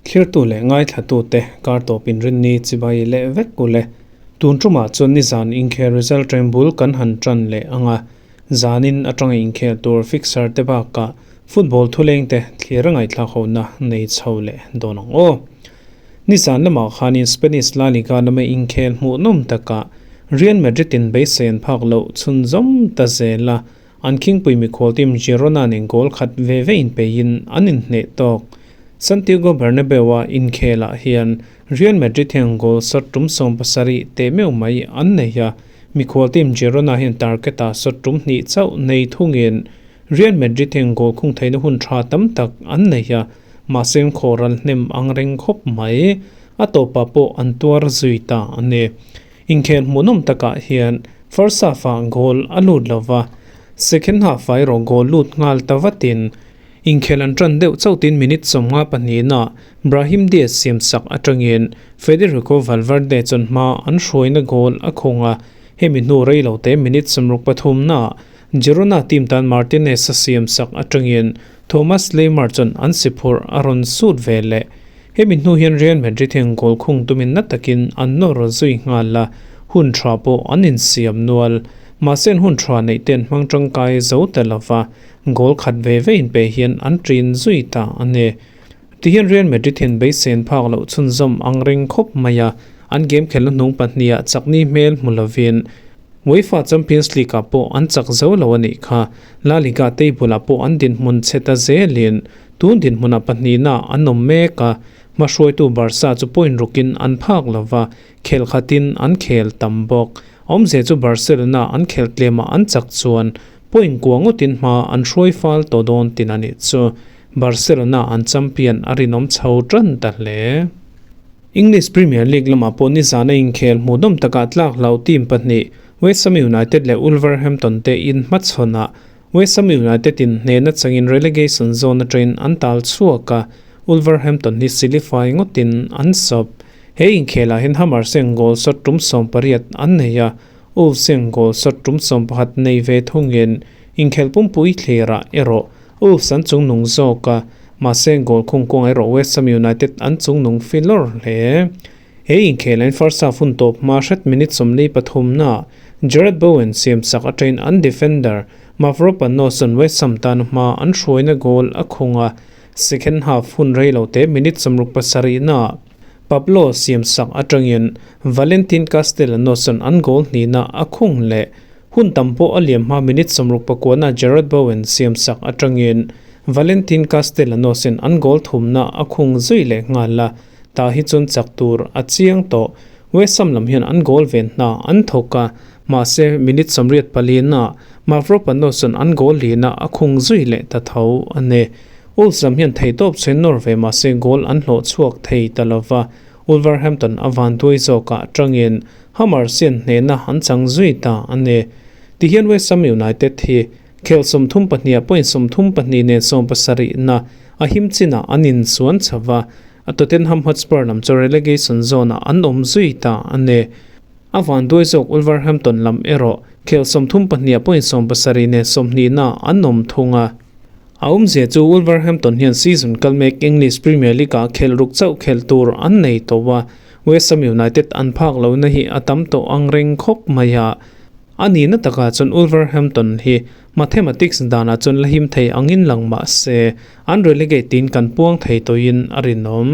Thlirtu leh ngaithlatute kar tawp inrinni chibai leh vek u le. Tun tumah chuan nizan inkhel result reng bul kan han tan leh ang a, zanin atanga inkhel tur fixer te bakah football thulengte thlir a ngaihthlak hona nei chho leh dawn ang aw. Nizan lamah khanin Spanish La Liga lama inkhel hmuhnawm takah Real Madrid in beisei an phak loh chhunzawm ta zel a, An khingpui mikhual team Girona nen goal khat ve ve inpeiin an inhneh tawk. Santiago Bernabeu-a inkhelah hian Real Madrid hian goal shot tum 70 teh meuh mai an nei a, mikhual team Girona hian target-ah shot tum hnih chauh nei thungin Real Madrid hian goal khung theihna hun tha tam tak an nei a, mahse an khawhral hnem ang reng khawp mai. A tawpah pawh an tuar zui ta a ni. Inkhel hmuhnawm takah hian first half-ah goal a lut lo va, second half-ah erawh goal lut nghal ta vatin inkhel an tan deuh chauhtin minute 52-ah Brahim Diaz siamsak atangin Federico Valverde chuan hma an hruaina goal a khawng a, hemi hnu rei lo te minute 63-naah Girona team tan Martinez a siamsak atangin Thomas Lemar chuan an si phurh a rawn sut ve leh. Hemi hnu hian Real Madrid hian goal khung tumin na takin an nawr zui nghal a, hun tha pawh an insiam nual. Mahse an hun tha neih te an hmang tangkai zo ta lova, goal khat ve ve inpe hian an ṭin zui ta a ni. Tihian Real Madrid hian beisei an phak loh chhunzawm ang reng khawp mai a, an game khelhna hnung pahniha chakni hmel hmu lovin UEFA Champions League ah pawh an chak zo lo a nih kha. La Liga table ah pawh an dinhmun chhe ta zelin tun dinhmunah pahnihna an awm mek a, hmahruaitu Barca chu point rukin an phak lo va, khel khatin an khel tam bawk. Awmze chu Barcelona an khel tlemah an chak chuan point kua ngawtin hma an hruai fal tawh dawn tin a nih chu. Barcelona an champion a rinawm chho tan ta hle. English Premier League lamah pawh nizana inkhel hmuhnawm takah tlak hlau team pahnih West Ham United leh Wolverhampton te in hmachhawnah West Ham United in hnehna changin relegation zone atangin an tal chhuak a, Wolverhampton hi silifai ngawtin an sawp. He inkhelah hian Hammers hian goal shot tum 18 an nei a, Wolves hian goal shot tum 11 nei ve thungin inkhel pumpui thlirah erawh Wolves an chungnung zawk a, mahse goal khung kawngah erawh West Ham United an chungnung filawr hle. He inkhel in first half hun tawp hma hret minute 43 na Jarrod Bowen siam sak atangin an defender Mavropanos chuan West Ham tan hma an hruaina goal a khung a, second half hun rei lo te minute 67 na Pablo siam sak atangin Valentin Castellanos chuan an goal hnihna a khung leh. Hun tam pawh a liam hma minute 69 na Jarrod Bowen siam sak atangin Valentin Castellanos in an goal thumna a khung zui leh nghal a, tah hi chuan chak tur a chiang tawh. West Ham lam hian an goal ven hna an thawk a, mahse minute 84 na Mavropanos chuan an goal lihna a khung zui leh ta tho a ni. Wolves lam hian theihtawp chhe nawr ve mahse goal an hlawh chhuak thei ta lova, Wolverhampton a van duai zawkah tangin Hammers hian hnehna an chang zui ta a ni. Tihian West Ham United hi khel 32 ah point 32 nen 70 na a him chinah an insuan chho va, a Tottenham Hotspur lam chu relegation zone ah an awm zui ta a ni. A van duai zawk Wolverhampton lam erawh khel 32 ah point 70 nen 20 na an awm thung a. A awmzia chu Wolverhampton hian season kal mek English Premier League ah khel ruk chauh khel tur an nei tawh a, West Ham United an phak lohna hi a tam tawh ang reng khawp mai a. A nihna takah chuan Wolverhampton hi mathematics danah chuan la him thei angin lang mah se, an relegate tiin kan puang thei tawhin a rinawm.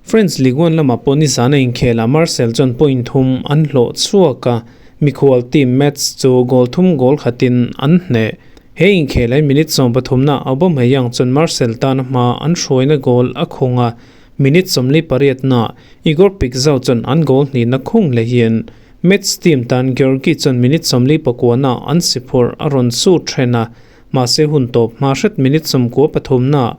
French Ligue 1 lamah pawh nizana inkhelah Marseille chuan point thum an hlawh chhuak a, mikhual team Metz chu goal thum goal khatin an hneh. He inkhelah hi minute 13 na Aubameyang chuan Marseille tana hma an hruaina goal a khung a, minute 48 na Igor Pixau chuan an goal hnihna khung lehin Metz team tan Georgi chuan minute 49 na an si phurh a rawn su then a, mahse hun tawp hma hret minute 93 na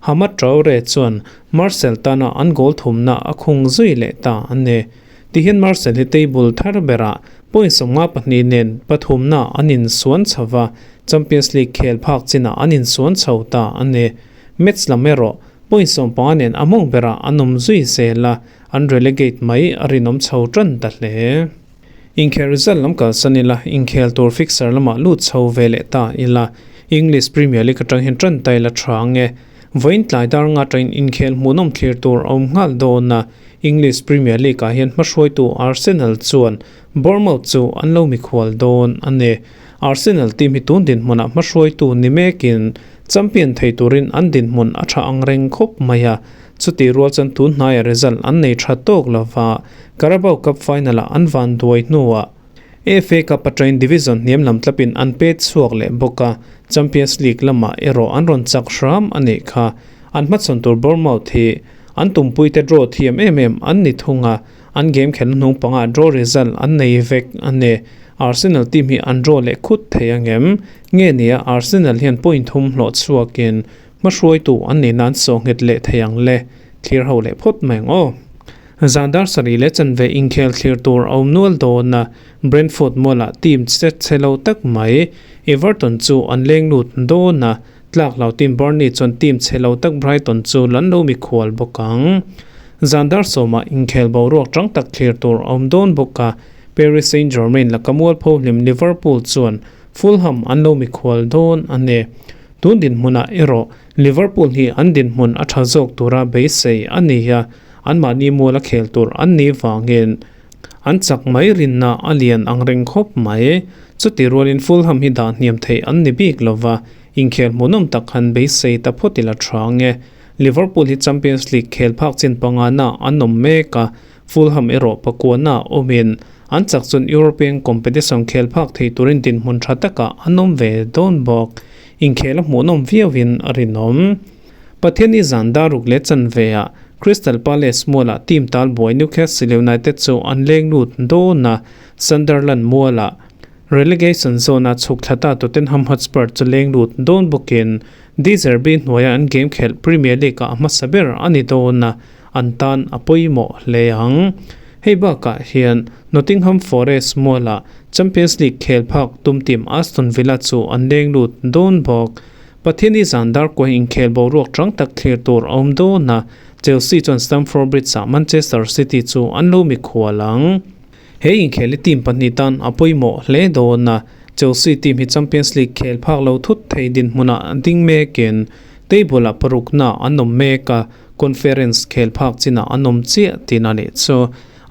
Hamad Traore chuan Marseille tana an goal thumna a khung zui leh ta a ni. Tihian Marseille hi table thar berah point 52 nen pathumna an insuan chho va, Champions League khel phak chinah an insuan chho ta a ni. Metz lam erawh point 15 nen a mawng berah an awm zui zel a, an relegate mai a rinawm chho tan ta hle. Inkhel result lam kalsan ila, inkhel tur fixture lamah lut chho ve leh ta ila. English Premier League atang hian tan ta ila tha ang e. Vawiin tlai dar nga atangin inkhel hmuhnawm thlir tur a awm nghal dawn a. English Premier League ah hian hmahruaitu Arsenal chuan Bournemouth chu an lo mikhual dawn a ni. Arsenal team hi tun dinhmunah hmahruaitu ni mekin champion thei turin an dinhmun a tha ang reng khawp mai a. Chutih rual chuan tun hnaia result an nei tha tawk lova, Carabao Cup final-ah an van duai hnuah FA Cup atangin division hniam lam tlapin an pet chhuak leh bawk a, Champions League lamah erawh an rawn chak hram a nih kha. An hmachhawn tur Bournemouth hi an tumpuite draw thiam em em an ni thung a, an game khelna hnung pangah draw result an nei vek a ni. Arsenal team hi an draw leh khut thei angem? Nge nia Arsenal hian point thum hlawh chhuakin Hmahruaitu an nih nan saw nghet leh thei ang le, thlir ho leh phawt mai ang aw. Zan dar sarih leh chanve inkhel thlir tur a awm nual dawn a, Brentford mualah team che chhe lo tak mai Everton chu an leng lut dawn a, tlak lo team Burnley chuan team chhe lo tak Brighton chu lan lo mikhual bawk ang. Zan dar sawmah inkhel boruak tang tak thlir tur a awm dawn bawk a, Paris Saint-Germain laka mualpho hlim Liverpool chuan Fulham an lo mikhual dawn a ni. Tun dinhmunah erawh Liverpool hi an dinhmun a tha zawk tura beisei a ni a, anmahni mual a khel tur an nih vangin an chak mai rinna a lian ang reng khawp mai. Chutih rualin Fulham hi dah hniam theih an ni bik lova, inkhel hmuhnawm tak han beisei ta phawt ila tha ang e. Liverpool hi Champions League khel phak chin pangana an awm mek a, Fulham erawh pakuana awmin an chak chuan European competition khel phak thei turin dinhmun tha takah an awm ve dawn bawk. Inkhel a hmuhnawm viauin a rinawm. Pathianni zan daruk leh chanveah Crystal Palace mualah team talbuai Newcastle United chu an leng lut dawn a, Sunderland mualah relegation zone-a chhuk thla ta Tottenham Hotspur chu leng lut dawn bawkin De Zerbi hnuaia an game khelh Premier League-ah a hmasa ber a ni dawn a. an tan a pawimawh hle ang. Hei bakah hian Nottingham Forest mualah Champions League khel phak tum team Aston Villa chu an leng lut dawn bawk. Pathiani zan darkuai inkhel boruak tang tak thlir tur a awm dawn a, Chelsea chuan Stamford Bridge-ah Manchester City chu an lo mikhual ang. He inkhel hi team pahnih tan a pawimawh hle dawn a, Chelsea team hi Champions League khel phak lo thut thei dinhmunah ding mekin table-ah parukna an awm mek a, Conference khel phak chinah an awm chiah tihna nih chu.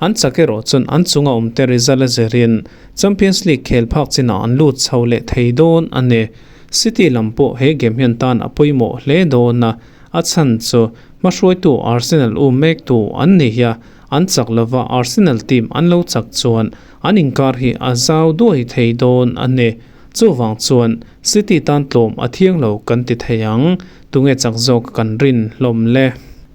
An chak erawh chuan an chunga awmte result a zirin Champions League khel phak chinah an lut chho leh thei dawn a ni. City lam pawh he game hian tan a pawimawh hle dawn a, a chhan chu hmahruaitu Arsenal um mektu an ni hi a, an chak lova Arsenal team an lo chak chuan an inkar hi a zau duai thei dawn a ni. Chuvang chuan City tan tlawm a thiang lo kan ti thei ang. Tunge chak zawk kan rin hlawm le?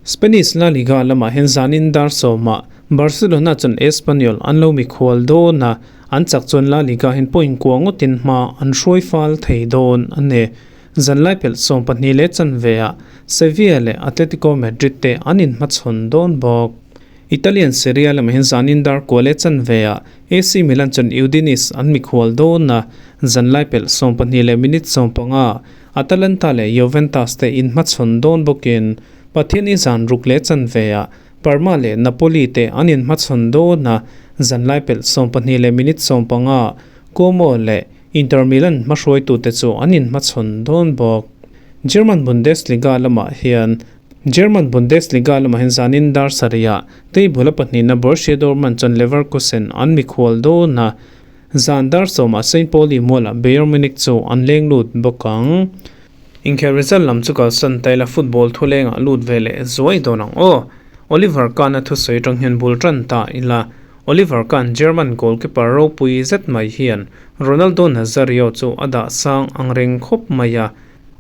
Spanish La Liga lamah hian zanin dar sawmah Barcelona chuan Espanyol an lo mikhual dawn a, an chak chuan La Liga hian point kua ngawtin hma an hruai fal thei dawn a ni. Zanlai pelh 12 leh chanveah Sevilla leh Atletico Madrid te an inhmachhawn dawn bawk. Italian Serie A lamah hian zanin dar kua leh chanveah AC Milan chuan Udinese an mikhual dawn a, zanlai pelh 12 leh minute 15 Atalanta leh Juventus te inhmachhawn dawn bawkin Pathian i zan ruk leh chanveah Parma leh Napoli te an inhmachhawn dawn a, zanlai pelh 12 leh minute 15 Como leh Inter Milan hmahruaitute chu an inhmachhawn dawn bawk. German Bundesliga lamah hian German Bundesliga lamah hian zanin dar sarihah table a pahnihna Borussia Dortmund chuan Leverkusen an mikhual dawn a, Zan dar sawmah Saint Pauli mualah Bayern Munich chu an leng lut bawk ang. Inkhel result lam chu kalsan taila football thu lengah lut ve leh zuai dawn ang aw. Oliver Kahn-a thusawi atang hian bul tan ta ila. Oliver Kahn, German goalkeeper ropui zet mai hian Ronaldo Nazario chu a dah sang ang reng khawp mai a.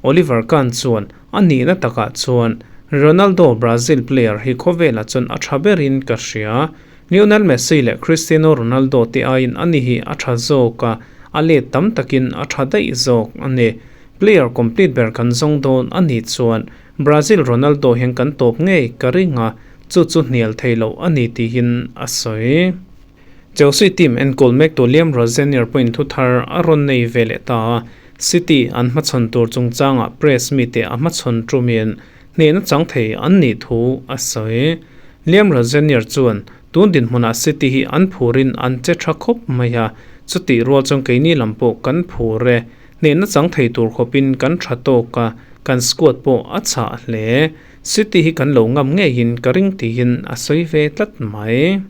Oliver Kahn chuan a nihna takah chuan Ronaldo Brazil player hi khawvelah chuan a tha berin ka hria. Lionel Messi leh Cristiano Ronaldo te aiin ani hi a tha zawk a, a let tam takin a tha daih zawk a ni. Player complete ber kan zawng dawn a nih chuan Brazil Ronaldo hian kan tawp ngei ka ring a, chu chu hnial thei loh a ni tihin a sawi. Chelsea team enkawl mektu Liam Rosenior pawhin thu thar a rawn nei ve leh ta a, City an hmachhawn tur chungchangah press mite a hmachhawn tumin hnehna chang thei an nih thu a sawi. Liam Rosenior chuan, Tun dinhmunah City hi an phurin an che tha khawp mai a, chutih rual chuan keini lam pawh kan phur e. Hnehna chang thei tur khawpin kan tha tawk a, kan squad pawh a chhah hle. City hi kan lo ngam ngeiin ka ring tiin a sawi ve tlat mai.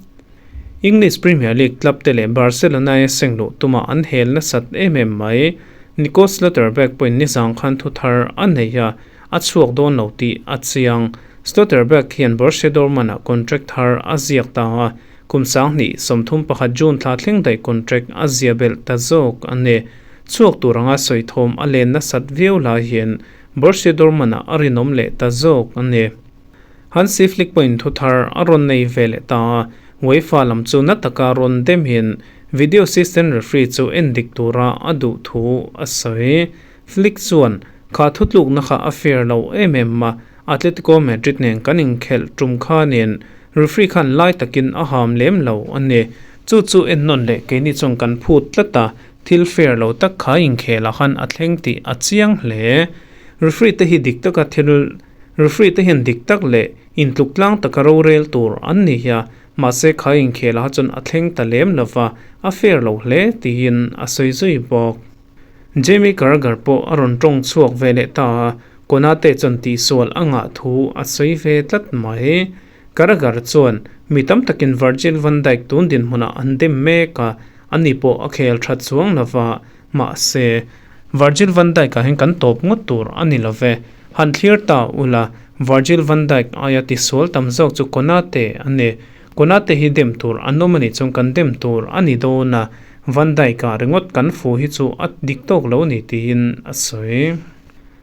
English Premier League club te leh Barcelona-a seng luh tuma an hel nasat em em mai. Nico Schlotterbeck pawhin nizang khan thu thar a nei a, a chhuak dawn lo tih a chiang. Schlotterbeck hian Borussia Dortmund-ah contract thar a ziak ta a, kum 2031 June thla thleng daih contract a zia belh ta zawk a ni. Chhuak tur anga sawi thawm a len nasat viau lai hian Borussia Dortmund-ah a rinawm leh ta zawk a ni. Hansi Flick pawhin thu thar a rawn nei ve leh ta a, UEFA lam chu na taka rawn demin video assistant referee chu en dik tura a duh thu a sawi. Flick chuan, Kha thutlukna kha a fair lo em em a, Atletico Madrid nen kan inkhelh tum khanin referee khan lai takin a ham lem lo a ni. Chu chu en nawn leh keini chuan kan phut tlat a, thil fair lo tak kha inkhelah khan a thleng tih a chiang hle. Referee te hi dik taka thil Referee te hian dik tak leh intluk tlang taka rorel tur an ni hi a, mahse kha inkhelah chuan a thleng ta lem lova, a fair lo hle tiin a sawi zui bawk. Jamie Carragher pawh a rawn tawng chhuak ve leh ta a, Konate chuan tihsual a ngah thu a sawi ve tlat mai. Carragher chuan mi tam takin Virgil van Dijk tun dinhmunah an dem mek a, ani pawh a khel tha chuang lova, Mahse, Virgil van Dijk-ah hian kan tawp ngawt tur a ni lo ve. Han thlir ta ula, Virgil van Dijk aia tisual tam zawk chu Konate a ni. Konate hi dem tur an awm a nih chuan kan dem tur a ni dawn a, Van Dijk-ah ringawt kan fu hi chu a dik tawk lo ni tiin a sawi.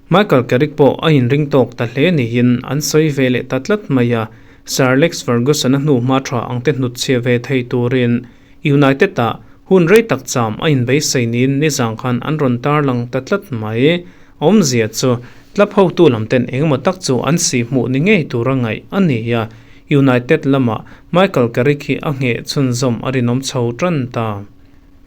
Michael Carrick pawh a inring tawk ta hle niin an sawi ve leh ta tlat mai a, Sir Alex Ferguson-a hnuhma tha ang te hnutchhiah ve thei turin United-ah hun rei tak cham a inbeisei niin nizang khan an rawn tarlang ta tlat mai. Awmzia chu club hotu lam ten engemaw tak chu an si hmuh ni ngei tura ngaih a ni a, United lamah Michael Carrick hi a ngheh chhunzawm a rinawm chho tan ta.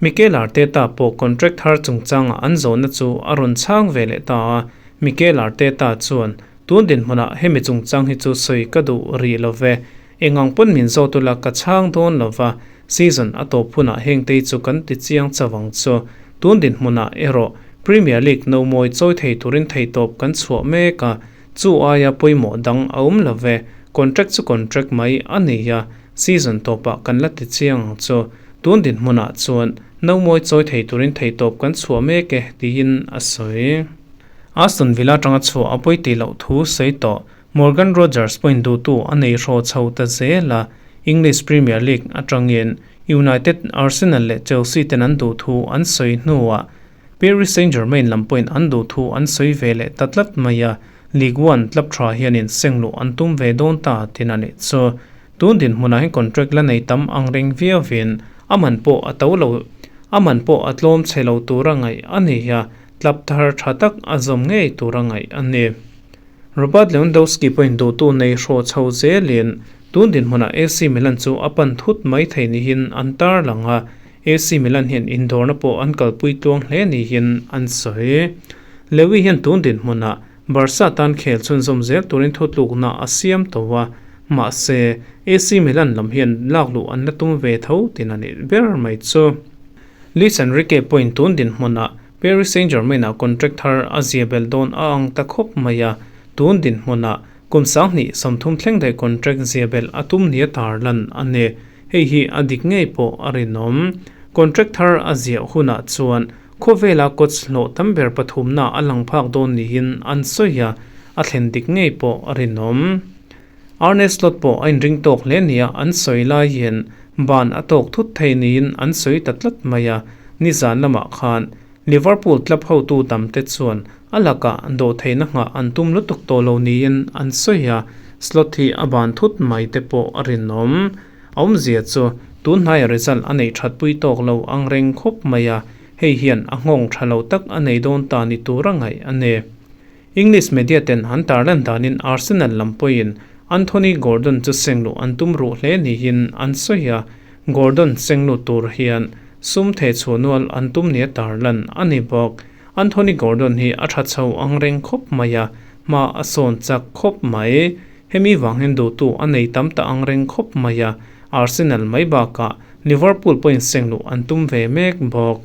Mikel Arteta pawh contract thar chungchangah an zawhna chu a rawn chhang ve leh ta a, Mikel Arteta chuan Tun dinhmunah hemi chungchang hi chu sawi ka duh rih lo ve. Engang pawn min zawt ula ka chhang dawn lo va, season a tawp hunah hengtei chu kan ti chiang chauh ang chu. Tun dinhmunah erawh Premier League no mawi chawi thei turin theitawp kan chhuah mek a, chu aia pawimawh dang a awm lo ve. Contract chu contract mai a ni a, season tawpah kan la ti chiang ang chu. Tun dinhmunah chuan no mawi chawi thei turin theitawp kan chhuah mek e, tiin a sawi. Aston Villa atanga chhuah a pawi tih loh thu sawi tawh. Morgan Rogers pawhin duhtu a nei hraw chho ta zel a, English Premier League atangin United, Arsenal leh Chelsea ten an duh thu an sawi hnuah Paris Saint-Germain lam pawhin an duh thu an sawi ve leh ta tlat mai a, Ligue 1 club tha hianin seng luh an tum ve dawn ta tin a nih chu. Tun dinhmunah hian contract la nei tam ang reng viauin a man pawh a to lo a man pawh a tlawm chhe lo tura ngaih a ni a, Club thar tha tak a zawm ngei tura ngaih a ni. Robert Lewandowski pawhin duhtu nei hraw chho zelin tun dinhmunah AC Milan chu a pan thut mai thei nihin an tarlang a, AC Milan hian indawrna pawh an kalpui tluang hle nihin an sawi. Lewy hian tun dinhmunah Barca tan khel chhunzawm zel turin thutlukna a siam tawh a, mahse AC Milan lam hian lakluh an la tum ve tho tin a nih ber mai chu. Luis Enrique pawhin tun dinhmunah Paris Saint-Germain-ah contract thar a zia belh dawn a ang ta khawp mai a, tun dinhmunah kum 2030 thleng daih contract zia belh a tum nia tarlan a ni. Hei hi a dik ngei pawh a rinawm. Contract thar a ziah hunah chuan khawvela coach hlawh tam ber pathumna a lang phak dawn niin an sawi a, a thlen dik ngei pawh a rinawm. Arne Slot pawh a inring tawk hle nia an sawi laiin ban a tawk thut thei niin an sawi ta tlat mai a, nizan lamah khan Liverpool club hotu tamte chuan a lakah dawhtheihna nghah an tum lutuk tawh lo niin an sawi a, Slot hi a ban thut mai te pawh a rinawm. A awmzia chu tun hnaia result a neih thatpui tawk lo ang reng khawp mai a, hei hian a nghawng tha lo tak a nei dawn ta ni tura ngaih a ni. English media ten an tarlan danin Arsenal lam pawhin Anthony Gordon chu sengluh an tum ruh hle niin an sawi a, Gordon senglut tur hian sum theh chhuah nual an tum nia tarlan a ni bawk. Anthony Gordon hi a tha chho ang reng khawp mai a, hma a sawn chak khawp mai. Hemi vang hian duhtu a nei tam ta ang reng khawp mai a, Arsenal mai bakah Liverpool pawhin sengluh an tum ve mek bawk.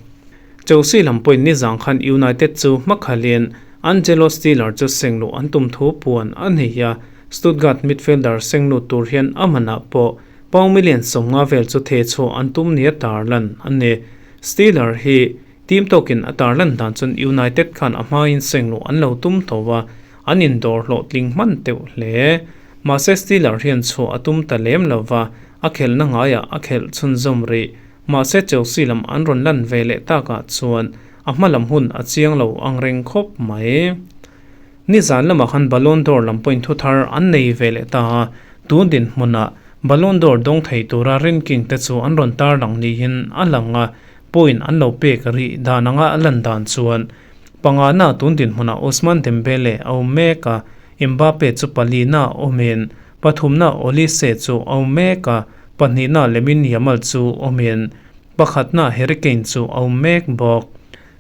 Chelsea lam pawhin nizang khan United chu hmakhalin Angelo Stiller chu sengluh an tum thu puan a nei a, Stuttgart midfielder senglut tur hian a manah pawh pound million 50 vel chu theh chhuah an tum nia tarlan a ni. Stiller hi team tawkin a tarlan dan chuan United khan a hmain sengluh an lo tum tho a, an indawr hlawhtling hman teuh hle. Mahse Stiller hian chhuah a tum ta lem lo va, a khelhna ngaiah a khelh chhunzawm rih. Mahse Chelsea lam an rawn lan ve leh takah chuan a hma lam hun a chiang lo ang reng khawp mai. Nizan lamah khan Ballon d'Or lam pawhin thu thar an nei ve leh ta a, tun dinhmunah Ballon d'Or dawng thei tura ranking te chu an rawn tarlang niin a lang a, point an lo pek rih dan anga a lan dan chuan pangana tun dinhmunah Ousmane Dembele a awm mek a, Mbappe chu palina awmin pathumna Olise chu a awm mek a, pahnihna Lamine Yamal chu awmin pakhatna Harry Kane chu a awm mek bawk.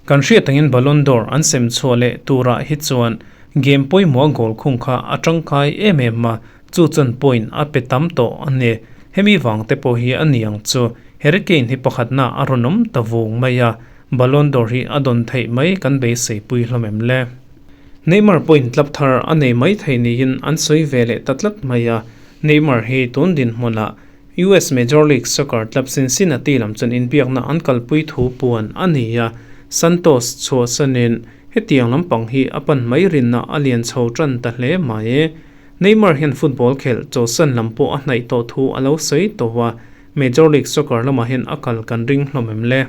Kan hriat angin Ballon d'Or an sem chhuah leh turah hi chuan game pawimawh goal khung kha a tangkai em em a, chu chuan point a pe tam tawh a ni. Hemi vang te pawh hi a ni ang chu. Harry Kane hi pakhatna a rawn awm ta vung mai a, Ballon d'Or hi a dawn theih mai kan beisei pui hlawm em le. Neymar point tlap thar a nei mai thei niin an sawi ve leh ta tlat mai a, Neymar hi tun dinhmunah US Major League Soccer club Cincinnati lam chuan inbiakna an kalpui thu puan a ni a, Santos chhuahsanin hetiang lampang hi a pan mai rinna a lian chho tan ta hle mai. Neymar hian football khelh chawlhsan lam pawh a hnaih tawh thu a lo sawi tawh a, Major League Soccer lamah hian a kal kan ring hlawm em le?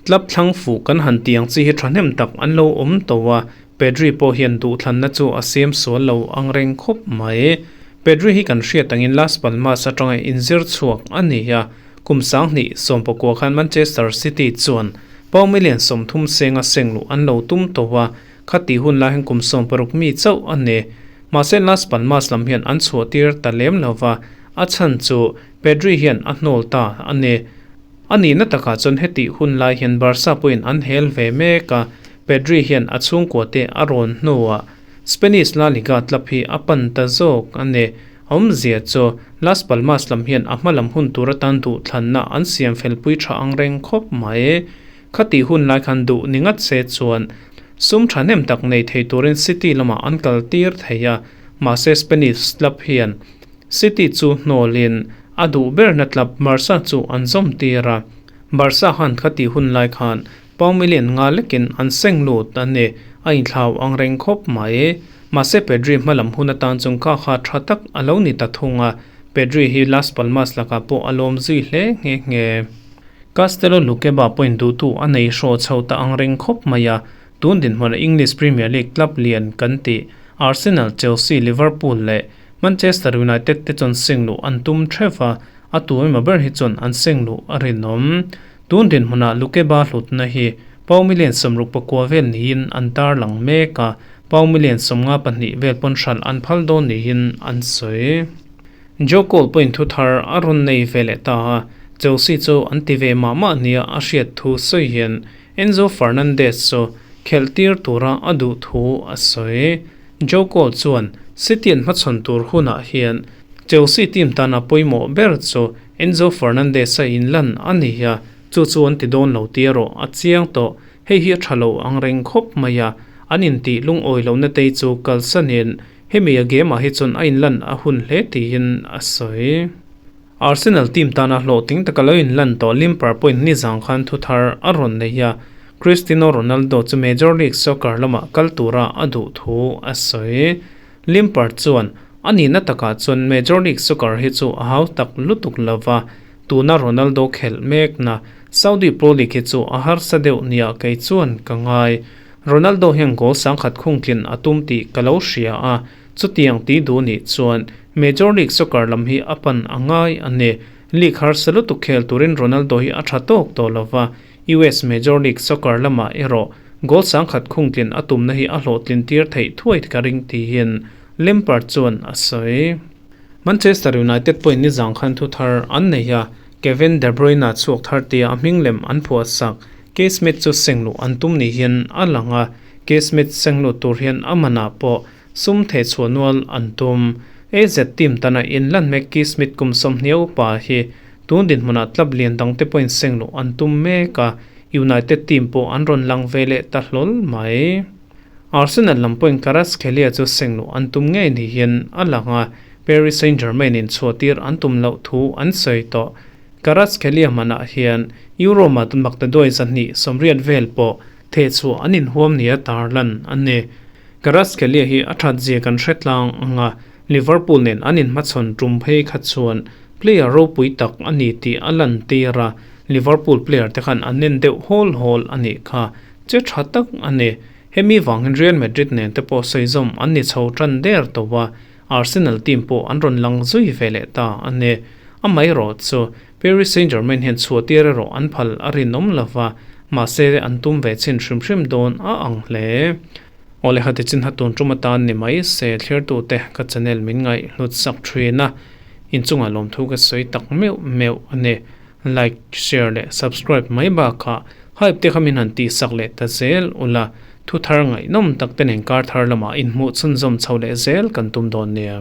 Club thlang fuh kan han tih ang chi hi thahnem tak an lo awm tawh a, Pedri pawh hian duhthlanna chu a siam sual lo ang reng khawp mai. Pedri hi kan hriat angin Las Palmas atanga inzir chhuak a ni a, kum 2019 khan Manchester City chuan pound million 30 senga sengluh an lo tum tawh a, khati hun lai hian kum 60 mi chauh a ni. Mahse Las Palmas lam hian an chhuahtir ta lem lo va, a chhan chu Pedri hian a hnawl ta a ni. A nihna takah chuan hetih hun lai hian Barca pawhin an hel ve mek a, Pedri hian a chhungkua te a rawn hnuah Spanish La Liga club hi a pan ta zawk a ni. A awmzia chu Las Palmas lam hian a hma lam hun tur atan duhthlanna an siam felpui tha ang reng khawp mai. Khatih hun lai khan duh ni ngat se chuan sum thahnem tak nei thei turin City lamah an kal tir thei a, mahse Spanish club hian City chu hnawlin a duh berna club Barca chu an zawm tir a. Barca khan khatih hun lai khan Pound million nga lekin an seng lut a ni, a inthlau ang reng khawp mai. Mahse Pedri hma lam hun atan chung kha kha tha tak a lo ni ta thung a, Pedri hi Las Palmas lakah pawh a lawm zui hle nghe nghe. Castello Lukeba pawhin duhtu a nei hraw chho ta ang reng khawp mai a, tun dinhmuna English Premier League club lian kan tih Arsenal, Chelsea, Liverpool leh Manchester United te chuan seng luh an tum theuh a, a tu emaw ber hi chuan an seng luh a rinawm. Tun dinhmunah Lukeba hlutna hi pound million 69 vel niin an tarlang mek a, pound million 52 vel pawn hralh an phal dawn niin an sawi. Joe Cole pawhin thu thar a rawn nei ve leh ta a, Chelsea chu an ti ve mah mah nia a hriat thu sawi hian Enzo Fernandez chu khelh tir tura a duh thu a sawi. Joe Cole chuan City an hmachhawn tur hunah hian Chelsea team tana pawimawh ber chu Enzo Fernandez a inlan a ni a, chu chu an ti dawn lo tih erawh a chiang tawh. Hei hi a tha lo ang reng khawp mai a, an intih lungawi lohna tei chu kalsanin hemi a game ah hi chuan a inlan a hun hle tiin a sawi. Arsenal team tana hlawhtling taka lo inlan tawh Limper pawhin nizang khan thu thar a rawn nei a, Cristiano Ronaldo chu Major League Soccer lamah kal tura a duh thu a sawi. Limper chuan, A nihna takah chuan Major League Soccer hi chu a hau tak lutuk lo va, tuna Ronaldo khelh mekna Saudi Pro League hi chu a harsa deuh nia kei chuan ka ngai. Ronaldo hian goal sangkhat khungtlin a tum tih ka lo hria a, chutiang tih duh nih chuan Major League Soccer lam hi a pan a ngai a ni. League harsa lutuk khel turin Ronaldo hi a tha tawk tawh lo va, US Major League Soccer lamah erawh goal sangkhat khungtlin a tumna hi a hlawhtlin tir theih thuai ka ring tiin Lampard chuan a sawi. Manchester United pawhin nizang khan thu thar an nei a, Kevin De Bruyne chhuak thar tia a hming lem an phuah sak. Kay Smith chu sengluh an tum ni hian a lang a, Kay Smith sengluh tur hian a manah pawh sum thehchhuah nual an tum. AZ team tana inlan mek Ki Smith kum 20 upa hi tun dinhmunah club lian dangte pawhin seng luh an tum mek a, United team pawh an rawn lang ve leh ta hlawl mai. Arsenal lam pawhin Kvaratskhelia chu seng luh an tum ngei ni hian a lang a, Paris Saint-Germain in chhuahtir an tum loh thu an sawi tawh. Kvaratskhelia hmanah hian Euro mat maktaduai 280 vel pawh thehchhuah an inhuam nia tarlan a ni. Kvaratskhelia hi a that zia kan hre tlang ang a, Liverpool nen an inhmachhawn tum phei kha chuan player ropui tak a ni tih a lantir a, Liverpool player te khan an en deuh hawl hawl a nih kha. Che tha tak a ni. Hemi vangin Real Madrid nen te pawh sawizawm an ni chho tan der tawh a, Arsenal team pawh an rawn lang zui ve leh ta a ni. Amaherawh chu Paris Saint-Germain hian chhuahtir erawh an phal a rinawm lo va, mahse an tum ve chhin hrim hrim dawn a ang hle. Awle hati chin ha tun tum atan ni mai se thlertute ka channel min ngaih hlut sak thin a, inchungah lawmthu ka sawi tak meuh meuh a ni. Like, share leh subscribe mai bakah hype te kha min han tih sak leh ta zel ula, thu thar ngaihnawm tak te nen kar thar lamah inhmuh chhunzawm chho leh zel kan tum dawn nia.